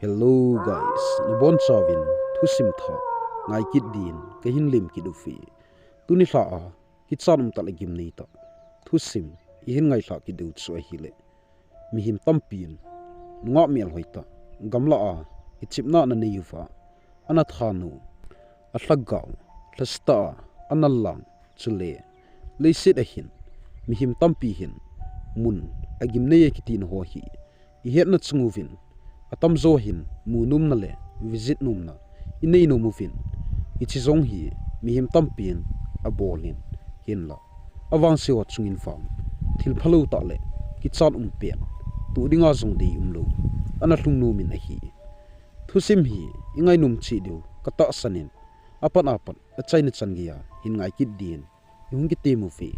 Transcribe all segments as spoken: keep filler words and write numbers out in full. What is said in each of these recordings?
Hello guys, nabonchauvin thusim thah ngai kit din kahin lem kit uve. Tuni lha a kichat umtah le gimnei tah thusim ihin ngailhah kit diu chu ahile, mihem tampin nungah melhoi tah gamlah a kichepna ana nei uva, ana thanop, alhagao, lhasetah a ana lang, chule leiset a hin mihem tampi hin mun agimnei e kiti na ho hi ihetna chung uvin, atamjo hin mu nomna le visit nomna inei nom uvin, hiche jong hi mihem tampin abol in, hinla avangse ho chungin vang thil phalou tah le kichat um pen toh dinga jong dei umlou ana lhung nom in ahi. Thusim hi ingainom cheh diu katahsan in, apat apat achaina chan geiya hin ngai kit din ihung kitem uve.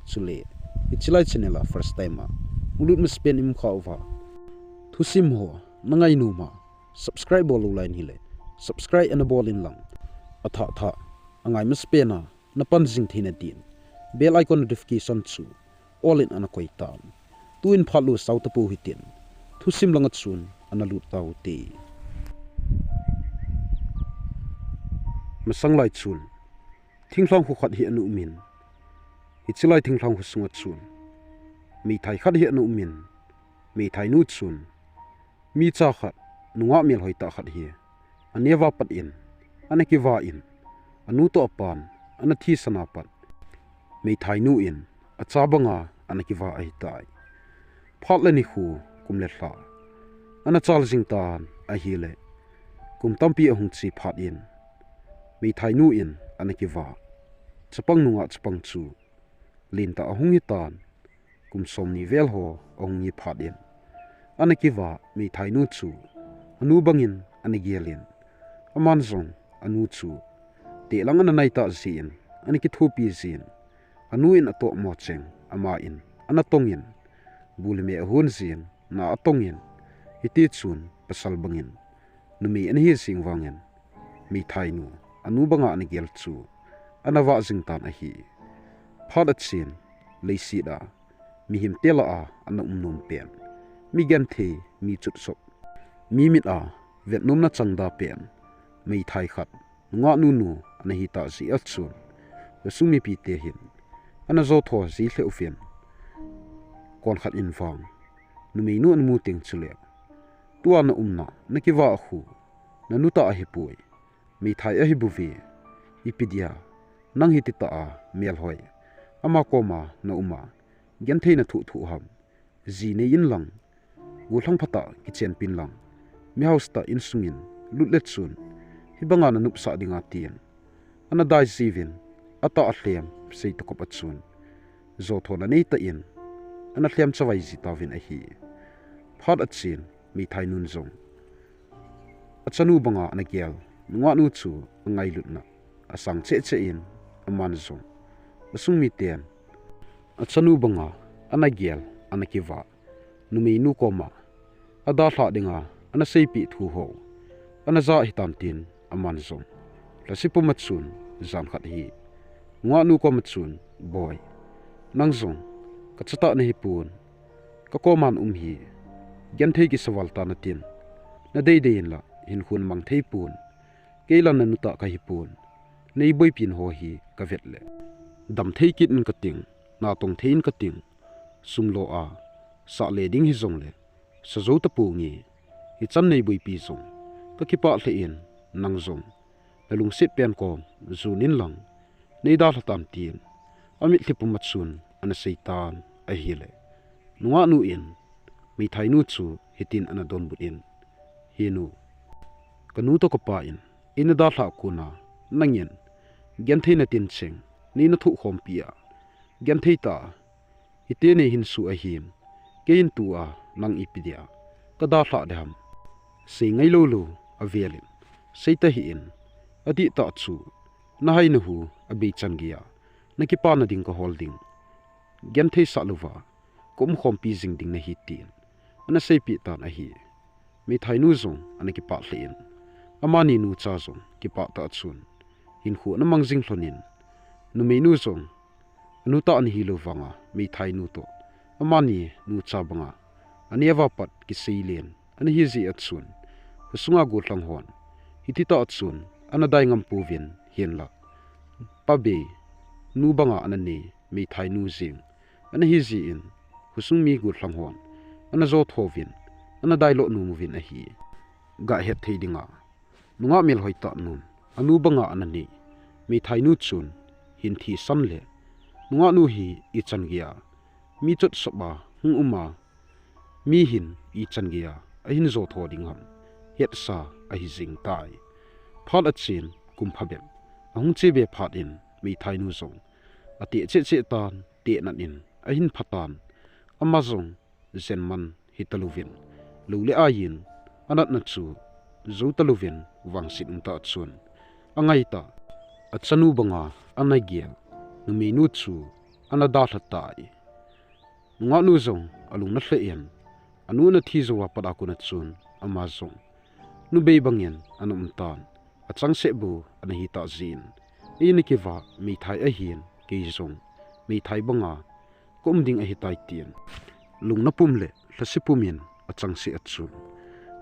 Chule hiche lai channel a first time a mulut masapen ium khah uva, thusim ho nangainom a subscribe bol lou lai in ahile subscribe ana bol in lang, athah thah angai masapen a napan jing theina din bell icon notification chu all in ana koi tan. Tuin phat lou sao tapou hitin, thusim langa chun ana lut tau hite. Masang lai chun thinglhang kho khat hi ana um in, hiche lai thinglhang kho sunga chun meithai khat hi ana um in, meithainu chun micha khat, nungah melhoi tah khat hi aneo a pat in ana kivah in, anu toh apan ana thisan a pat meithainu in acha banga ana kivah ahitai. Phat le nikho, kum le lha ana chal jing tan ahile, kum tampi ahung che phat in meithainu in ana kivah. Chapang nungah chapang chu lentah ahung hitan, kum somni vel ho ahung hi phat in ana kivah meithainu chu anu bangin ana gel in, aman jong anu chu tehlang ana naitah jeh in ana kithopi jin, anu in atohmo cheng ama in ana tong in, bu le me ahon jin, na atong in, hiti chun pasal bangin numei ana hi jing vangin meithainu anu banga ana gel chu ana vah jing tan ahi. Phat achen, leiset a mihem te lah a ana um nom pen, mi genthei, mi chutsop, mi mit a vet nomna chang da pen meithai khat nungah nunu ana hitah jeh a chun, khosung mipi te hin ana jo tho ji lheh uvin, kon khat in vang numeinu ana mu teng chule, tua na umna na kivah khu nanu tah ahipoi, meithai ahi bouve, ipi dia nang hiti tah a melhoi ama koma na um a, genthei na thoh thoh ham, ji nei in lang, gollhang phatah kichenpi in lang, mi hausa tah insung in lut le chun hibanga na nopsah dinga tin ana dai jiuvin, atah alhem sei tokop a chun jo tho na nei tah in ana lhem chavai ji tauvin ahi. Phat achen, meithainun jong achanu banga ana gel nungahnu chu angailutna asang cheh cheh in, aman jong asung miten achanu banga ana gel ana kivah numeinu koma adalhah dinga ana seipeh thu ho ana ja ahitan tin, aman jong lhase puma chun jan khat hi nungahnu koma chun, Boi, nang jong kachatah nahipon, kakoma na um hi genthei kisa val tan natin, nadei dei in la hinkho namang theipon, kei la nanu tah kahipon, neiboipi in ho hi kavet le damthei kit in kating, natong thei in kating, sum lo a sah le ding hijongle sa jou taponge, hichan neiboipi jong kakipah lheh in, nang jong nalungset pen kom jon in lang neidalha tan tin, amitlhi puma chun ana seitan ahile, nungahnu in meithainu chu hitin ana donbut in, He nu, kanu toh kapa in eina dalhah kona nangin genthei natin cheng neina thohkhompi a, genthei tah a hiti neihin suh ahin, keiin tua nang ipi dia kadalhah ding ham, sei ngailou lou avel in seita hih in, adihtah chu nahai nahu abeichan geiya nakipana ding kahol ding, genthei sah louva kaumkhompi jing ding nahi, tin ana seipeh tan ahi. Meithainu jong ana kipah lheh in, amani nucha jong kipah tah chun hinkho ana mang jing lhon in, numeinu jong anu tah ana hilou vanga meithainu toh amani nucha banga aneo a pat kiseilen ana hi jeh a chun, khosunga gollhang hon hiti tah chun ana dai ngam pouvin hinlah, pabei nu banga ana nei meithai nu jeng ana hi jeh in, khosung mi gollhang hon ana jo tho uvin, ana dai lo nom uvin ahi. Gah het thei dinga, nungah melhoi tah nun anu banga ana nei meithai nu chun hin thisan le, nungah nu hi ichan geiya mi chot sop a hung um a, mi hin ichan geiya ahin jo tho ding ham hetsa ahi jing tai. Phat achen kum phabep ahung che be phat in meithai nu jong ateh cheh cheh tan, teh nat in ahin pha tan. Ama jong jen man hita louvin, lou le aiyin anatna chu jou ta louvin vangset um tah chun, angai tah achanu banga ana gel numeinu chu ana dalha tai. Nungah nu jong alung na lheh in, anu ana thi jou a pat a kon a chun ama jong nubei bangin ana um tan, achangseh bou ana hi tah jeh in, eina kivah meithai ahin, kei jong meithai banga ka um ding ahi tai tin, lungna pum le lhase pum in achangseh a chun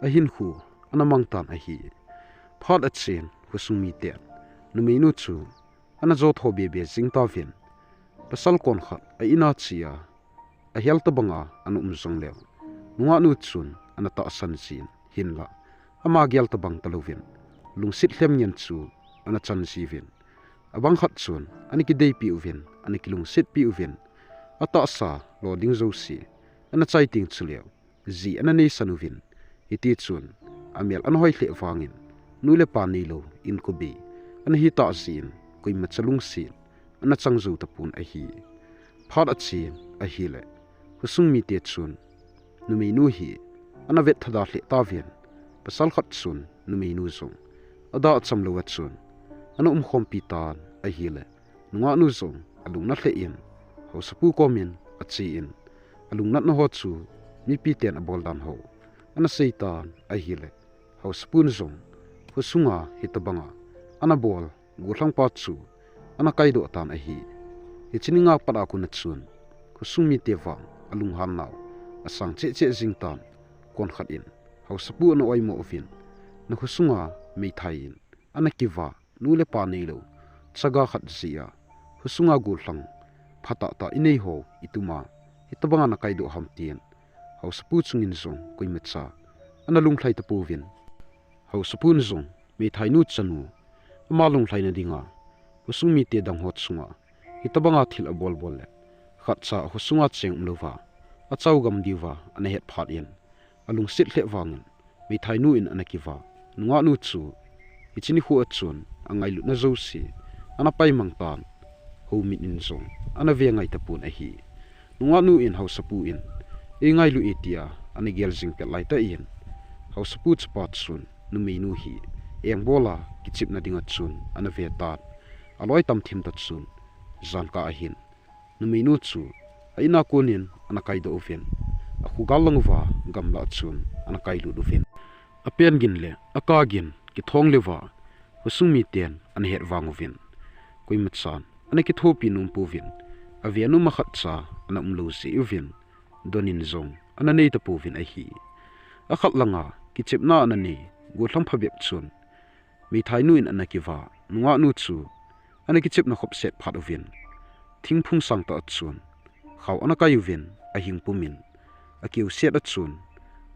ahinkho ana mang tan ahi. Phat achen khosung miten numeinu chu ana jo tho be be jing tauvin, pasal kon khat a in a che a, ahel tabanga ana um jong leu, nungah nu chun ana tahsan jin hinlah, ama gel tabang ta louvin, lungset lhem ngen chu ana chan jiuvin, abang khat chun ana kideipi uvin, ana kilungsetpi uvin, atahsa lo ding jouse ana chai teng chu leu, ji ana neisan uvin, hiti chun amel ana hoi lheh vangin, nu le pa neilou inko bei ana hi tah jeh in, koima cha lungset ana chang jou tapon ahi. Phat achen ahile, khosung mite chun numeinu hi ana vet thada lheh tauvin, pasal khat chun numeinu jong ada acham lou a chun ana umkhompi tan ahile, nungah nu jong alung na lheh in, haosapu komin ache in, alungnatna ho chu mipi ten abol dan ho ana sei tan ahile, haosapun jong khosunga hitabanga ana bol gollhangpa chu ana kaidoh tan ahi. Hiche ni nga pat a kon a chun khosung mite vang alunghan nau asang cheh cheh jing tan, kon khat in haosapu ana oimo uvin, na khosunga meithai in ana kivah, nu le pa neilou chaga khat jeh a khosunga gollhang phatah tah inei ho itum a, hitabanga na kaidoh ham tin, haosapu chungin jong koimacha ana lunglhai tapouvin, haosapun jong meithainu chanu ama lunglhaina dinga khosung mite dang ho chunga hitabanga thil abol bol le, khatcha khosunga cheng umlouva achao gam diuva ana het phat in, alungset lheh vangin meithainu in ana kivah, nungahnu chu hiche nikho a chun angailutna jouse ana paimang tan, houmit in jong ana ve ngai tapon ahi. Nungahnu in haosapu in eingailu e tia ana gel jing pet laitah in, haosapu chapa chun numeinu hi engbola kichepna dinga chun ana ve tan, aloi tam thim tah chun, jankah ahin numeinu chu a in a konin ana kaidoh uvin, akhogal lang uva gamlah a chun ana kailut uvin, apen gin le akah gin kithong leuva khosung miten ana het vang uvin, koimachan ana kithopi nom pouvin, ave nom a khatcha ana umlou jeh uvin, don in jong ana nei tapouvin ahi. Akhat langa kichepna ana nei gollhang phabep chun meithainu in ana kivah, nungahnu chu ana kichepna khopset phat uvin, thingphung sangtah a chun khao ana kai uvin, ahing pumin akiuset a chun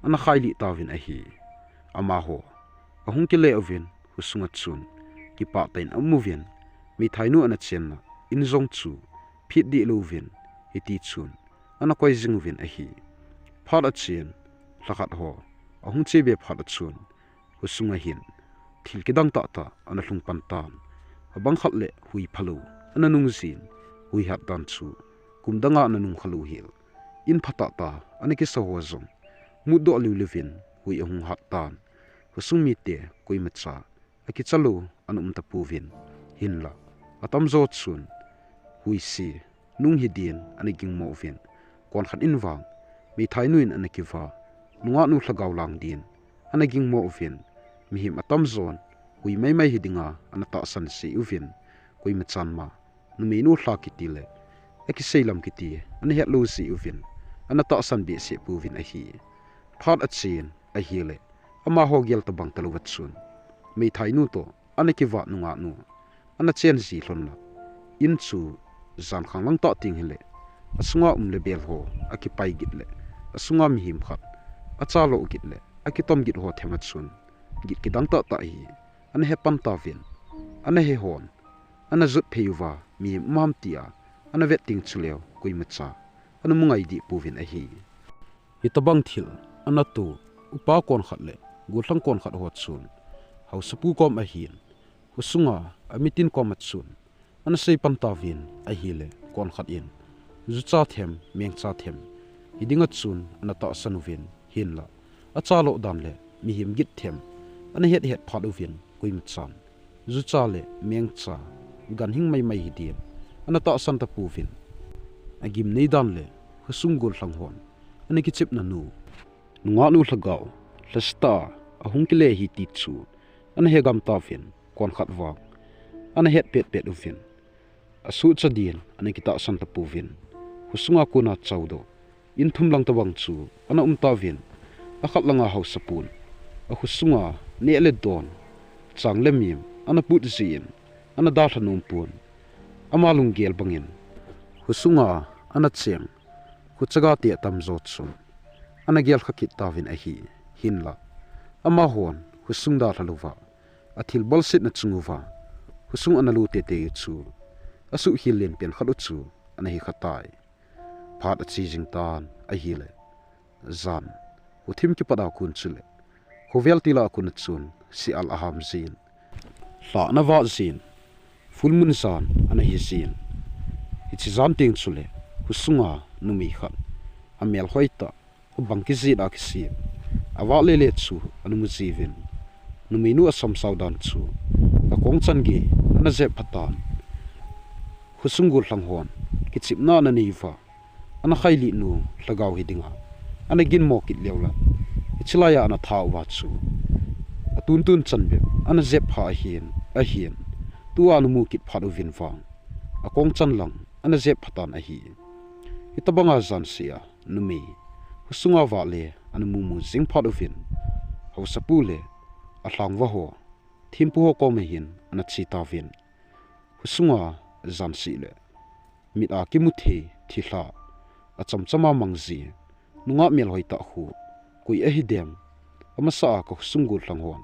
ana khailih tauvin ahi. Amaho ahung kile uvin, khosunga chun kipah tah in aum uvin, meithainu ana chenna in jong chu phet deh louvin, hiti chun ana koi jing uvin ahi. Phat achen, lhakhat ho ahung chebe phat a chun khosunga hin thil kidang tahtah ana lhung pan tan. Abang khat le hui phalou ana nung jin, hui hat dan chu kum danga ana nung khalou hel in phatah tah ana kisa ho jong mutdoh liu liuvin hui ahung hat tan. Khosung mite koimacha akicha lou ana um tapouvin, hinlah atamjo chun huise nung hi din ana gingmo uvin, konkhat in vang meithainu in ana kivah, nungahnu lhagao lang din ana gingmo uvin, mihem atamjon hui maimai hi dinga ana tahsan jeh uvin, koimachan ma numeinu lha kiti le akisei lam kiti ana hetlou jeh uvin, ana tahsan behseh pouvin ahi. Phat achen ahile, amaho gel tabang talouva chun, meithainu toh ana kivat nungah nu ana chen ji lhon la, in chu jan khang lang tah teng hile, asunga um le bel ho akipai git le, asunga mihem khat achalo git le, akitom git ho themma chun, git kidang tah tah hi ana he pan tauvin, ana he hon, ana jot phei uva mihem um ham tia ana vet teng chuleh koimacha ana mu ngai deh pouvin ahi. Hitabang thil ana to upa kon khat le gollhang kon khat ho chun, haosapu kom ahin, khosunga amitin koma chun ana sei pan tauvin ahile, kon khat in jucha them, mengcha them hidinga chun ana tahsan uvin, hinla achalo dan le mihem git them ana het het phat uvin, koimachan jucha le mengcha ganhing maimai hiding ana tahsan tapouvin, agimnei dan le khosung gollhang hon ana kichepna nu, nungah nu lhagao lhaseta ahung kile hi ti chu ana he gam tauvin, kon khat vang ana het pet pet uvin, asuhcha din ana kitahsan tapouvin, khosunga kona chaudoh in thum lang tabang chu ana um tauvin, akhat langa haosapun akhosunga neh le don, chang le mim ana put jin, ana dalha nom pon, ama lunggel bangin khosunga ana cheng khochaga te atamjo chun ana gel kha kit tauvin ahi. Hinla amahon khosung dalha louva, athil bolsetna chung uva khosung ana lut tete u chu, asuhkhel len pen khat u chu ana hi kha tai. Phat ache jing tan ahile, jan khothim kipat a kon chule, khovel til a kon a chun sial aham jin, lha ana vah jin, full moon jan ana hi jin. Hiche jan teng chule khosunga numei khat, amel hoitah, abang kijih a kisem, avah lele chu ana mu jiuvin, numeinu asam sao dan chu akong chan gei ana jep phatan. Khosung gollhang hon kichepna ana nei uva, ana khailih nu lhagao hidinga ana ginmo kit leu la, hiche laiya ana tha uva chu atuntun chan bep ana jep pha ahin, ahin, tua ana mu kit phat uvin vang akong chan lang ana jep phatan ahi. Hitabanga jan seh a numei khosunga vah le ana mumu jing phat uvin, haosapu le alhangva ho, thempu ho koma hin ana che tauvin, khosunga jan seh le mit a kimu thei thilha achamchama mang ji, nungah mel hoitah khu koi ahi dem? Amasa a kakhosung gollhang hon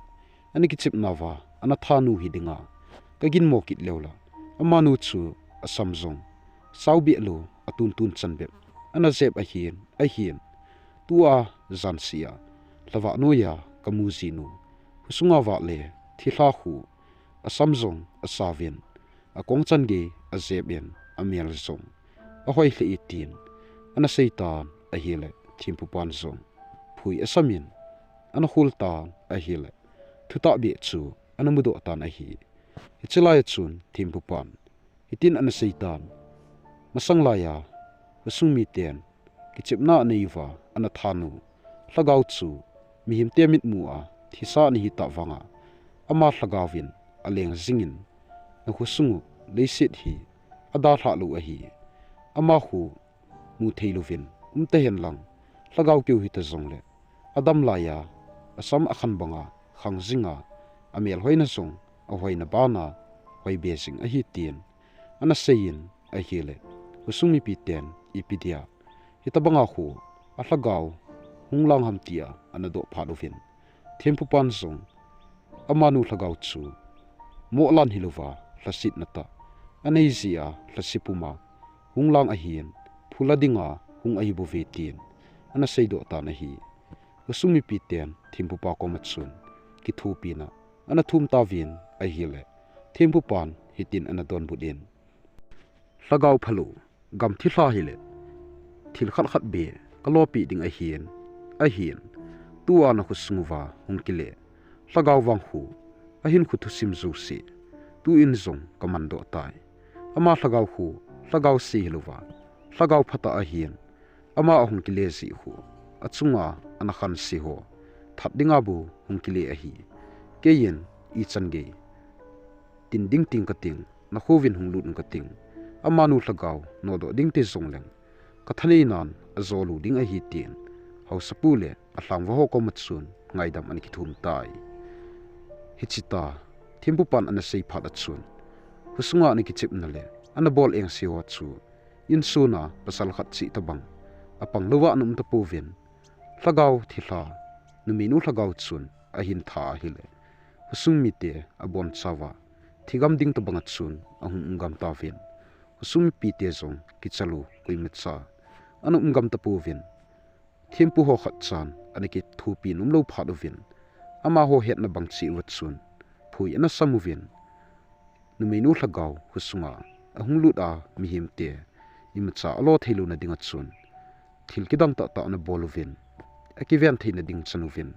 ana kichepna uva ana tha nu hidinga kaginmo kit leu la, amanu chu asam jong sao beh lou, atuntun chan bep ana jep ahin, ahin, tua jan seh a lhavah noiya kamu ji nu khosunga vah le thilha khu asam jong asaovin, akong chan gei ajep in, amel jong ahoi lheh e tin ana sei tan ahile, thempupan jong phui asam in ana khol tan ahile, thutah beh chu ana mudoh tan ahi. Hiche lai a chun thempupan hitin ana sei tan, masang laiya khosung miten kichepna anei uva ana tha nu lhagao chu mihemte mitmu a thisa ana hi tah vanga, ama lhagao in aleng jingin, nakhosung u leiset hi adalhah lou ahi. Ama khu mu thei louvin um tahen lang, lhagao keu hita jongle, adam laiya asam akhan banga khang jinga, amel hoina jong ahoina bana hoi be jing ahi tin ana seiyin ahile, khosung mipiten ipi dia hitabanga khu alhagao hung lang ham tia ana doh phat uvin, thempupan jong amanu lhagao chu moh lan hilouva lhasetna tah anei jia lhase puma hung lang ahin, phula dinga hung ahi bouve tin ana seidoh tan ahi. Khosung mipiten thempupa koma chun kithopina ana thum tauvin ahile, thempupan hitin ana donbut in, lhagao phalou, gam thilha hile, thil khat khat beh kalopi ding ahin, ahin, tua nakhosung uva hung kile lhagao vang khu ahinkho thusim jouse tuin jong kamandoh tai. Ama lhagao khu lhagao se hilouva, lhagao phatah ahin, ama ahung kile jeh khu achunga ana khanse ho that dinga bou hung kile ahi. Keiyin ichan gei tin ding ting kating, nakhouvin hung lut un kating, amanu lhagao nodoh ding ti jongleng, kathaneinan ajolou ding ahi tin haosapu le alhangva ho koma chun ngaidam ana kithum tai. Hichea thempupan ana sei phat achun, khosunga ana kichepna le ana bol engse ho chu insung a pasal khat cheh tabang apang louva ana um tapouvin, lhagao thilha, numeinu lhagao chun ahin tha ahile, khosung mite abonchauva thigam ding tabang achun ahung umgam tauvin, khosung mipite jong kicha lou koimacha ana umgam tapouvin, thempu ho khat chan ana kithopi nom lou phat uvin, amaho hetna bang cheh uva chun phui ana sam uvin, numeinu lhagao khosunga ahung lut a mihemte imacha alo thei louna dinga chun thil kidang tahtah ana bol uvin, akiven theina ding chan uvin,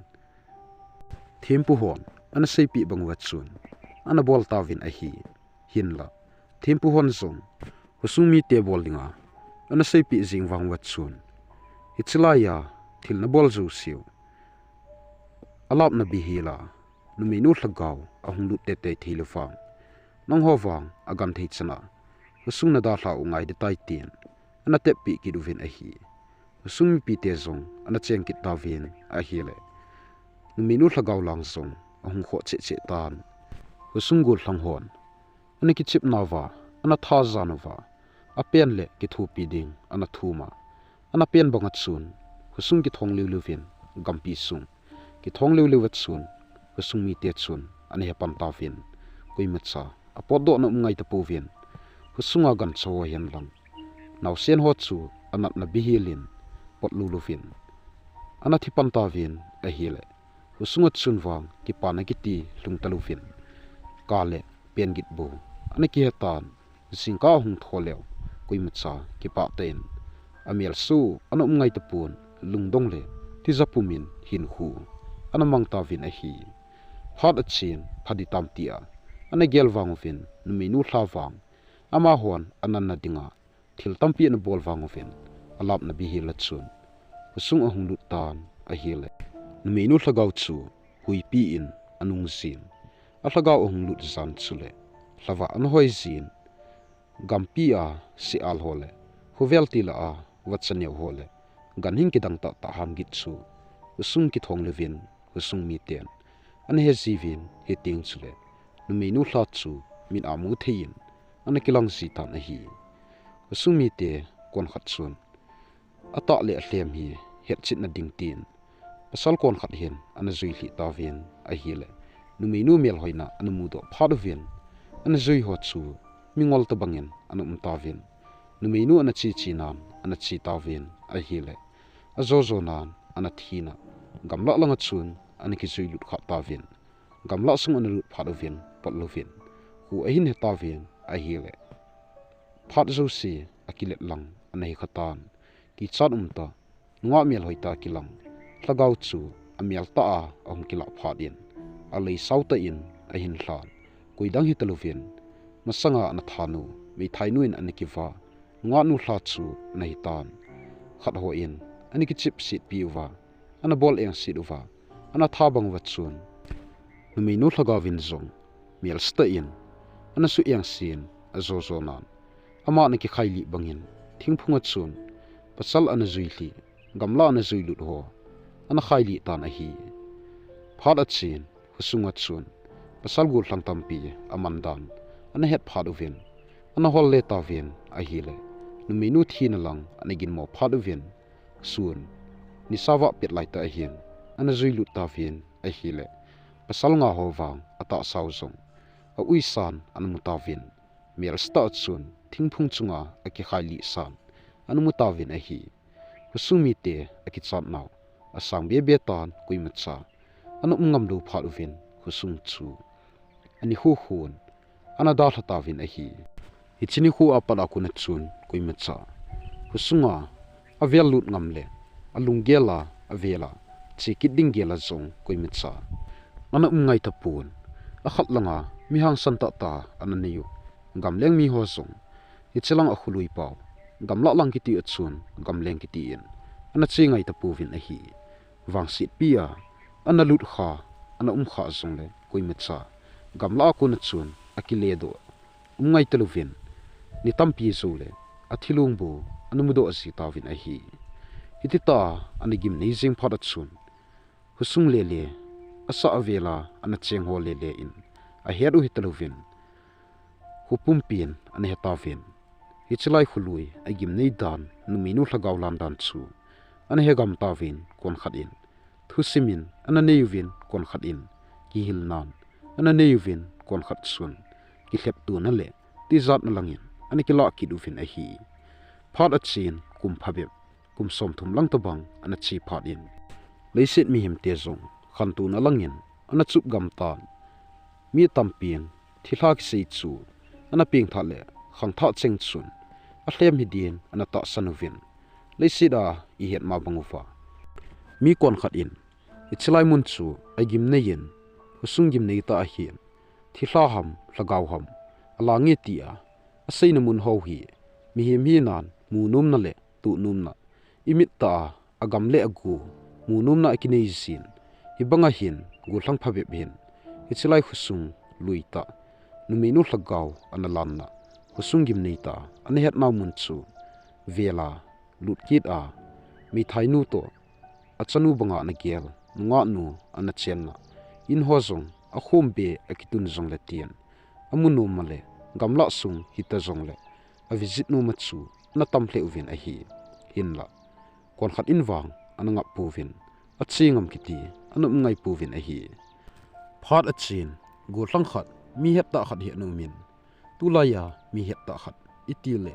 thempu hon ana seipeh bang uva chun ana bol tauvin ahi. Hinla, thempu hon jong khosung mite bol dinga ana seipeh jing vang uva chun, hiche laiya thil nabol jouseu alapna bihela, numeinu lhagao ahung lut teitei thei lou vang, nangho vang agenthei chana khosung nadalhah u ngai ding tai tin ana teppeh kit uvin ahi. Khosung mipite jong ana cheng kit tauvin ahile, numeinu lhagao lang jong ahung khoh cheh cheh tan, khosung gollhang hon ana kichep nauva ana thajan uva, apen le kithopi ding ana thum a, ana pen banga chun khosung kithong liu liuvin, gampi sung kithong liu liu uva chun khosung mite chun ana hepan tauvin, koimacha apotdoh na um ngai tapouvin, khosunga gancha ho hen lang, naosen ho chu anatna bihel in pot lou louvin ana thipan tauvin ahile, khosunga chun vang kipana kiti lhung talouvin, kale pen gitbu ana kihetan, jingkah ahung thou leu koimacha kipah tah in amel su ana um ngai tapon, lungdong le tija pumin hinkho ana mang tauvin ahi. Phat achen, phat ding tam tia ana gel vang uvin, numeinu lha vang amahon ananna dinga thil tampi ana bol vang uvin, alapna bihel achun khosung ahung lut tan ahile, numeinu lhagao chu huipi in anung jin, alhagao ahung lut jan chule lhavah ana hoi jin, gampi a se-al ho le, khovel tila a vacha neo ho le, ganhing kidang tahtah ham git chu khosung kithong liuvin, khosung miten ana he jiuvin, hiteng chule numeinu lha chu mit a mu thei in ana kilang ji tan ahi. Khosung mite kon khat chun atah le alhem hi hetchetna ding tin, pasal kon khat hin ana jui lhih tauvin ahile, numeinu melhoina ana mudoh phat uvin, ana jui ho chu mingol tabangin ana um tauvin, numeinu ana che che nan ana che tauvin ahile, ajo jo nan ana thina gamlah langa chun ana kijui lut kha tauvin, gamlah sung ana lut phat uvin pot louvin, kho ahin he tauvin ahile, phat jouse akilet lang ana hi kha tan, kichat umtah, nungah melhoi tah kilang lhagao chu amel tah a ahung kilah phat in, alei sao tah in ahin lhan, koi dang hita louvin, masanga ana tha nu, meithai nu in ana kivah nungah nu lha chu ana hi tan. Khat hon ana kichep setpi uva, ana bol engset uva, ana tha bang uva chun, numeinu lhagao vin jong melse tah in ana su engsen, ajo jo nan, ama ana kikhai lih bangin, thingphung a chun pasal ana jui lhih, gamlah ana jui lut ho ana khai lih tan ahi. Phat achen, khosunga chun pasal gollhang tampi aman dan ana het phat uvin, ana hol le tauvin ahile, numeinu thina lang ana ginmo phat uvin, sun nisa vah pet lai tah ahin ana jui lut tauvin ahile, pasal nga ho vang atahsa u jong auisan ana mu tauvin, melse tah a chun thingphung chunga akikhai lih san ana mu tauvin ahi. Khosung mite akichat nau asang bebe tan, koimacha ana um ngam lou phat uvin, khosung chu ani kho khon ana dalha tauvin ahi. Hiche nikho a pat a kona chun koimacha khosunga avel lut ngam le, alunggel a avel a che kit ding gel a jong koimacha ana um ngai tapon, akhat langa mi hangsan tahtah ana nei u gamleng mi ho jong, hiche lang a kholui pau, gamlah lang kiti a chun gamleng kiti in ana che ngai tapouvin ahi. Vangsetpi a ana lut kha, ana um kha jongle, koimacha gamlah a kona chun akile doh um ngai talouvin, ni tampi joule athilong bou ana mudoh ji tauvin ahi. Hiti tah a ana gimnei jeng phat a chun, Khosung lele, asah avel a ana cheng ho lele in ahet u hita louvin, khopumpin ana he tauvin, hiche lai kholui a gimnei dan, numeinu lhagao lan dan chu ana he gam tauvin, konkhat in thusim in ana nei uvin, konkhat in kihilnan ana nei uvin, konkhat chun kilheptona le tijatna langin ana kilah kit uvin ahi. Phat achen kum phabep, kum somthum lang tobang ana che phat in, leiset mihemte jong khantona langin ana chup gam tan. Mi tampin thilha kisei chu ana pengthah le khangthah cheng chun alhem hi din ana tahsan uvin, leiset a ihet ma bang uva, mi konkhat in hiche lai mun chu agimnei in, khosung gimnei tah ahin, thilha ham, lhagao ham, alang e tia aseina mun ho hi mihem hinan munomna le tohnomna, imit tah a agam le ago munomna akinei jin, hibang ahin gollhang phabep hin hiche lai khosung lui tah, numeinu lhagao ana lanna, khosung gimnei tah ana hetnau mun chu vel a lut kit a, meithainu toh achanu banga ana gel nungahnu ana chenna in ho jong akhom be akitun jongle tin, amu nom a le gamlah sung hita jongle avisit nom a chu ana tam lheh uvin ahi. Hinla konkhat in vang ana ngap pouvin, ache ngam kiti ana um ngai pouvin ahi. Phat achen, gollhang khat, mi hettah khat hi ana umin, tulai a mi hettah khat iti le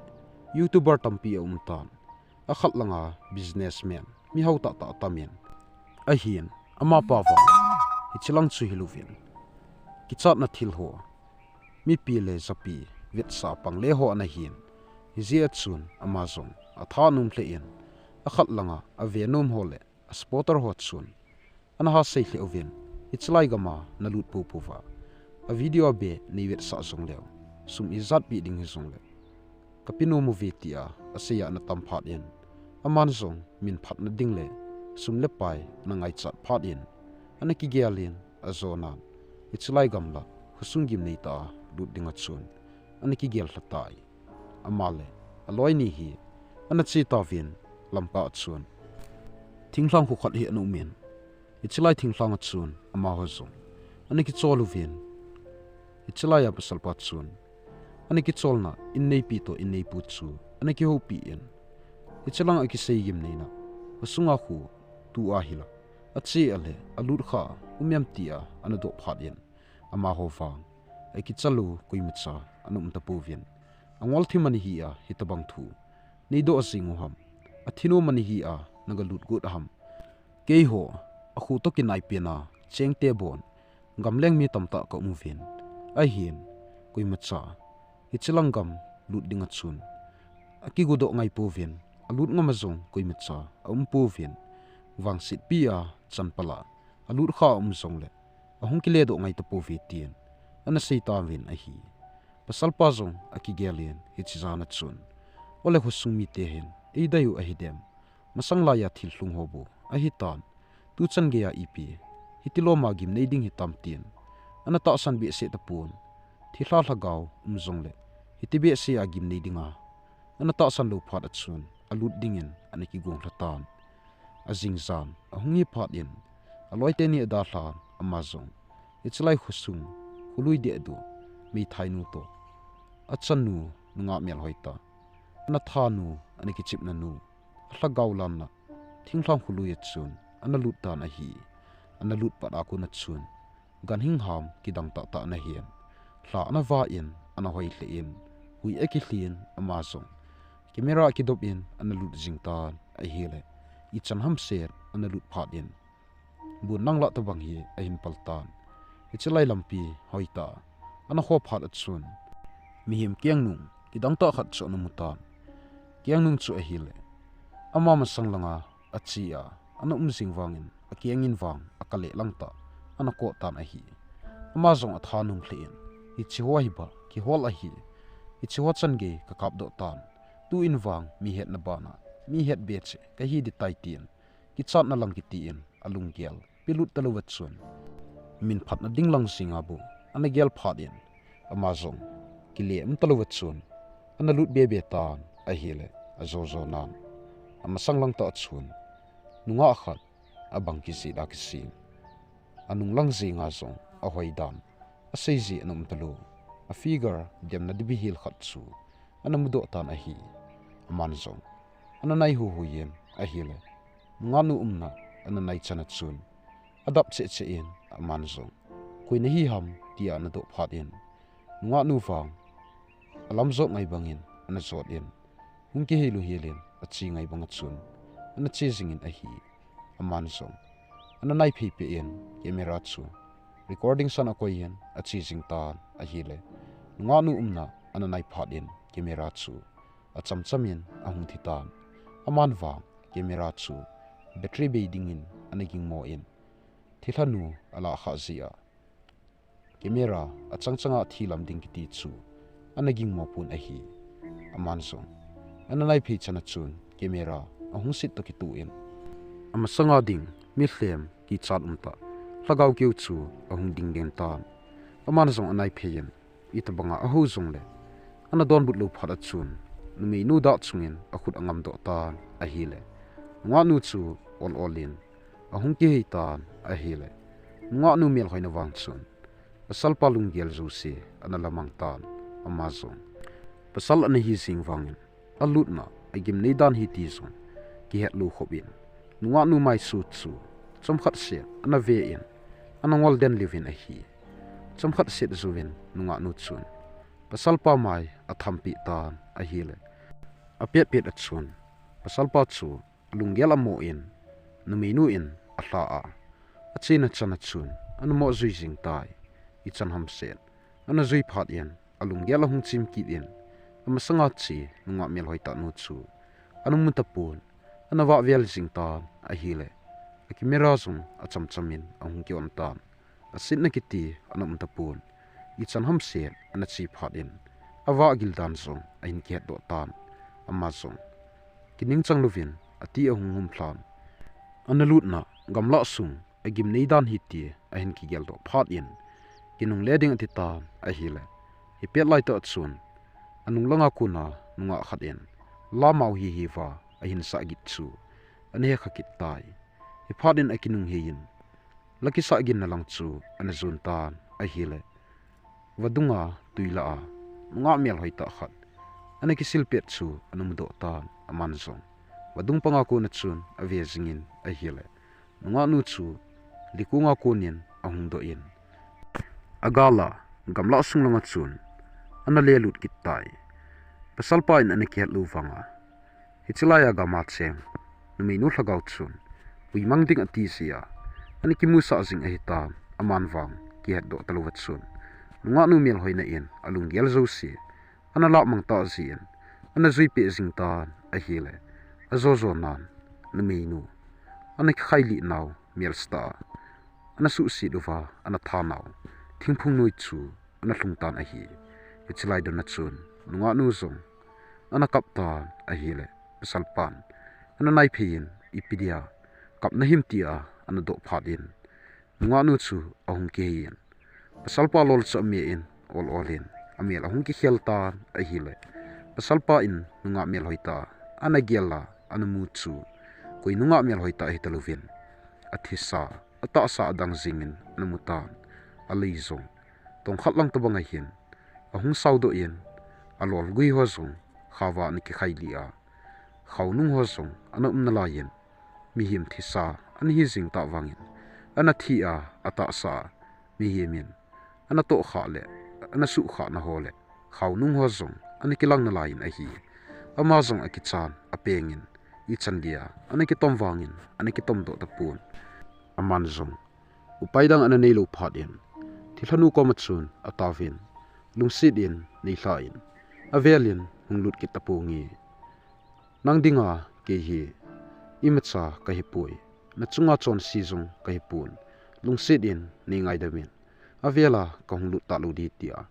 YouTuber tampi aum tan. Akhat langa businessman, mihao tahtah atamin, ahin, amapa vang hiche lang chu hilouvin, kichatna thil ho, mipi le japi vetsah pang le ho ana hin, hijeh a chun ama jong athanom lheh in, akhat langa ave nom ho le asupporter ho chun ana ha sei lheh uvin, hiche lai gam a nalut poupou va, avideo a be nei vetsah jongleu, sum ijat peh ding hijongle kape nom uve tia asei a ana tam phat in, aman jong min phatna ding le sum le pai ana ngaichat phat in, ana kigel in ajonan, hiche lai gamlah khosung gimnei tah a lut dinga chun ana kigel lha tai. Ama le aloi ni hi ana che tauvin, lamkah a chun thinglhang kho khat hi ana umin, hiche lai thinglhang a chun amaho jong ana kichol uvin, hiche lai a pasalpa chun ana kicholna inneipi toh inneipu chu ana kihoupi in, hiche lang a kisei gimneina, khosunga khu tua hila ache a le alut kha um em tia ana doh phat in, amaho vang akicha lou koimacha ana um tapouvin, angol thim ana hi a hitobang thu neidoh jing u ham, athi nom ana hi a naga lut got ham, keiho akho toh kinai pen a chengte bon gamleng mi tamtah kaum uvin, ahin koimacha hiche lang gam lut dinga chun akigodoh ngai pouvin, alut ngam a jong koimacha aum pouvin, vangsetpi a chanpal a alut kha aum jongle ahung kile doh ngai tapouve tin ana sei tauvin ahi. Pasalpa jong akigel in hiche jan a chun, ole khosung mite hin eidei u ahidem, masang lai a thil lhung ho bou ahitan, tuchan gei a ipi hiti lom a gimnei ding hitam tin ana tahsan behseh tapon, thilha lhagao um jongle hiti behseh a gimnei dinga ana tahsan lou phat a chun alut dingin ana kigong lha tan. Ajing jan ahung hi phat in, aloi teni adalhan, ama jong hiche lai khosung kholui dehdu, meithainu toh achanu, nungah melhoi tah, ana thanu, ana kichepna nu, alhagao lanna thinglhang kholui a chun ana lut tan ahi. Ana lut pat a kon a chun ganhing ham kidang tahtah ana hin, lha ana vah in, ana hoi lheh in, hui akilhin, ama jong camera akidop in ana lut jing tan ahile, ichan hamset ana lut phat in, bun nang lah tobang hi ahin pal tan. Hiche lai lampi hoitah a ana kho phat a chun mihem kengnung kidang tah khat chu ana mu tan. Kengnung chu ahile, ama masang langa ache a ana um jing vangin, akeng in vang akale lang tah ana koh tan ahi. Ama jong athanom lheh in, hiche ho hi ba kihol ahi, hiche ho chan gei kakap doh tan, tu in vang mi hetna bana mi het be cheh kahi ding tai tin, kichatna lang kiti in alunggel pelut talou va chun, min phatna ding lang jing a bou ana gel phat in, ama jong kile um talou va chun ana lut bebe tan ahile, ajo jo nan amasang lang tah a chun nungah khat abang kijih a kisih. Anung lang jenga jong ahoidan, aseiji ana um talou. A figure demna dibi hel khat chu ana mudoh tan ahi. Aman jong ana nai huihui in ahile, nungahnu umna ana nai chan a chun adap cheh cheh in aman jong, "Koi nahi ham?" tia ana doh phat in, nungahnu vang alam jot ngai bangin ana jot in, hung kihei lou hel in ache ngai banga chun ana che jing in ahi. Aman jong ana nai phei peh in camera chu recording san akoi in ache jing tan ahile, nungahnu umna ana nai phat in camera chu acham cham in ahung thi tan. Aman vang camera chu battery bei dingin ana gingmo in, thilhanu alah khah jeh a camera achang changa thi lam ding kiti chu ana gingmo pon ahi. Aman jong ana nai phei chan a chun camera ahung sit toh kitoh in, amasanga ding mihem kichat umtah lhagao keu chu ahung ding den tan. Aman jong anai phei in, itobanga aho jongle ana donbut lou phat a chun, numeinu dah chungin akhut angam doh tan ahile, nungahnu chu ol ol in ahung kihei tan ahile, nungahnu melhoina vang chun pasalpa lunggel jouse ana lamang tan. Ama jong pasal ana hi jing vangin alutna agimnei dan hi ti jong kihet lou khop in, nungahnu maisut chu chomkhat seh ana ve in, ana ngol den lheh in ahi. Chomkhat seh jouvin nungahnu chun pasalpa mai athampi tan ahile, apet pet a chun pasalpa chu alunggel amo in, numeinu in alha a, achena chan a chun ana mo jui jing tai. Ichan hamseh ana jui phat in, alunggel ahung chim kit in, amasanga che nungah melhoi tah nu chu ana mu tapon, ana vah vel jing tan ahile, a camera jong acham cham in ahung ki on tan. Asitna kiti ana um tapon, ichan hamseh ana che phat in, avah gil dan jong ahin kihet doh tan. Ama jong kiningchang louvin ati ahung hum lhan, ana lutna gamlah sung agimnei dan hi ti ahin kigel doh phat in, kinungle ding ati tan ahile, hipet lai tah chun anung langa kona nungah khat in lamau hi hi va ahin sah git chu ana he kha kit tai. Hiphat in akinung hei in, la kisah ginna lang chu ana jon tan ahile, vadunga tui lah a nungah melhoi tah khat ana kisil pet chu ana mudoh tan. Aman jong vadung panga kona chun ave jingin ahile, nungahnu chu likunga konin ahung doh in, agala gamlah sung langa chun ana lelut kit tai. Pasalpa in ana kihet lou vanga, hiche laiya gama cheng numeinu lhagao chun puimang ding ati jeh a ana kimusah jing ahitan. Aman vang kihet doh talou va chun, nungahnu melhoina in alunggel jouse ana lahmang tah jeh in, ana jui peh jing tan ahile, ajo jo nan numeinu ana kikhailih nau mel stah a ana suhset uva ana tha nau thingphung noi chu ana lhung tan ahi. Hiche lai dona chun nungahnu jong ana kap tan ahile, pasalpan ana nai phei in, ipi dia kap nahim tia ana doh phat in, nungahnu chu ahung kihei in, pasalpa lol chu ame in ol ol in amel ahung kikhel tan ahile, pasalpa in nungah melhoi tah ana gel a ana mu chu koi nungah melhoi tah hita louvin, athisa, atahsa adang jingin ana mu tan. Alei jong tongkhat lang tobang ahin ahung sao doh in, alol gui ho jong khao va ana kikhailih a, khaonung ho jong ana um nalai in, mihem thisa ana hi jing tah vangin, ana thi a, atahsa a mihem in ana tohkhah le ana suhkhah na ho le khaonung ho jong ana kilang nalai in ahi. Ama jong akichan apeng in, ichan dia ana kitom vangin ana kitom doh tapon. Aman jong upai dang ana neilou phat in, thilhanu koma chun ataovin, lungset in neilhah in, avel in hung lut kit taponge. Nang dinga kei hi imacha kahipoi, nachunga chonse jong kahipon, lungset in neingaidam in, avela kahung lut talou ding, tia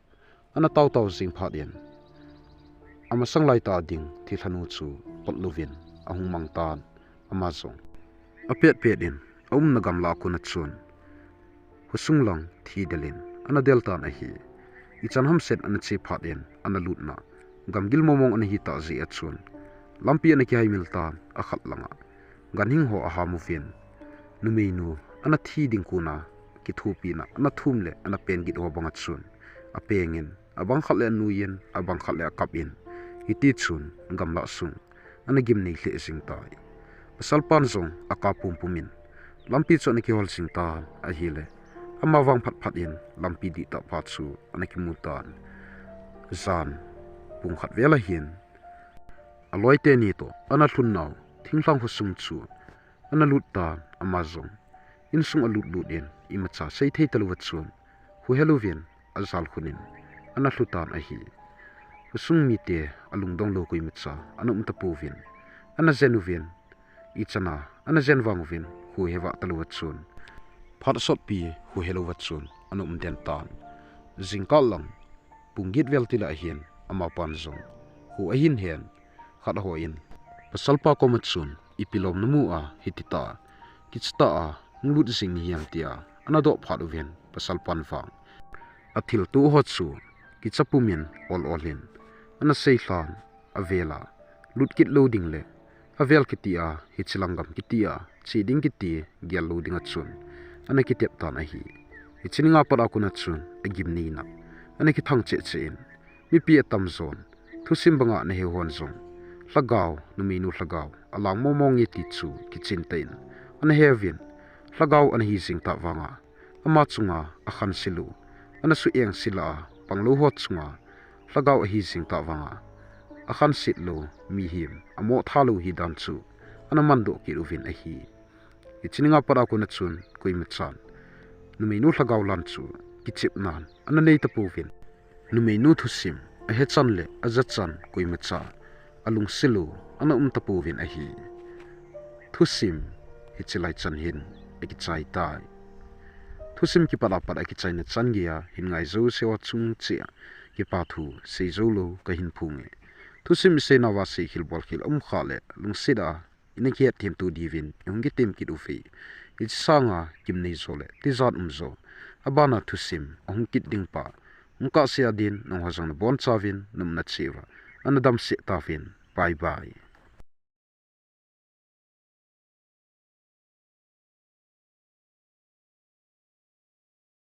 ana taotao jing phat in, amasang lai tah ding thilhanu chu potlouvin ahung mang tan. Ama jong apet pet in aumna gamlah a kona chun khosung lang thi del in ana del tan ahi. Ichan hamset ana che phat in ana lutna gamgil momong ana hitah jeh a chun lampi ana kihaimil tan. Akhat langa ganhing ho aham uvin, Numeinu ana thi ding kona kithopina ana thum le ana peng git ho banga chun, apengin, abang khat le anuiyin, abang khat le akapin, hiti chun gamlah sung ana gimnei lheh jing tai. Pasalpan jong akap pumpum in lampi chu ana kihol jing tan ahile, ama vang phatphat in lampi dihtah pha chu ana kimu tan. Jan pung khat vel ahin, aloi teni toh ana lhun nau thinglhang khosung chu ana lut tan, ama jong insung alut lut in imacha seithei talouva chun, huhe louvin ajal khun in ana lhu tan ahi. Khosung mite alungdong lou koimacha ana um tapouvin, ana jen uvin, ichana ana jen vang uvin, huhe vah talouva chun, phat sotpi huhe louva chun ana um den tan. Jingkah lang pung get vel tila ahin, amapan jong hu ahin hen, khat hon pasalpa koma chun, ipi lom namu a hiti tah, kicha tah a hung lut jing nahim, tia ana doh phat uvin, pasalpan vang athilto ho chu kicha pumin ol ol in ana seilhan, avel a lut kit lou ding le avel kiti a, hiche lang gam kiti a che ding kiti gel lou dinga chun ana kitep tan ahi. Hiche ninga pat a kona chun agimneina ana kithang cheh cheh in, mipi atamjon thusim banga ana heu hon jong, lhagao, numeinu lhagao alang mong mong e ti chu kiching tah in ana heuvin, lhagao ana hi jing tah vanga ama chunga akhanse lou, ana suhengse lah a panglou ho chunga lhagao ahi jing tah vanga akhanset lou, mihem amo tha lou hi dan chu ana mandoh kit uvin ahi. Hiche ninga pat a kona chun koimachan numeinu lhagao lan chu kichepnan ana nei tapouvin, numeinu thusim ahe chan le aja chan koimacha alungset lou ana um tapouvin ahi. Thusim hiche lai chan hin akichai tai. Thusim kipat a pat akichaina chan geiya hin ngai jouse ho chung cheh a kipa thu sei jou lou kahin phong e. Thusim iseinauva seikhel bolkhel aum khah le lungset a ina kihetthem to diuvin ihung kitem kit uve. Hiche sanga gimnei jo le tijat um jo, abana thusim ahung kit ding pa hung kahse a din nangho jong nabonchauvin naumna cheh uva ana damsel tauvin. Bye bye.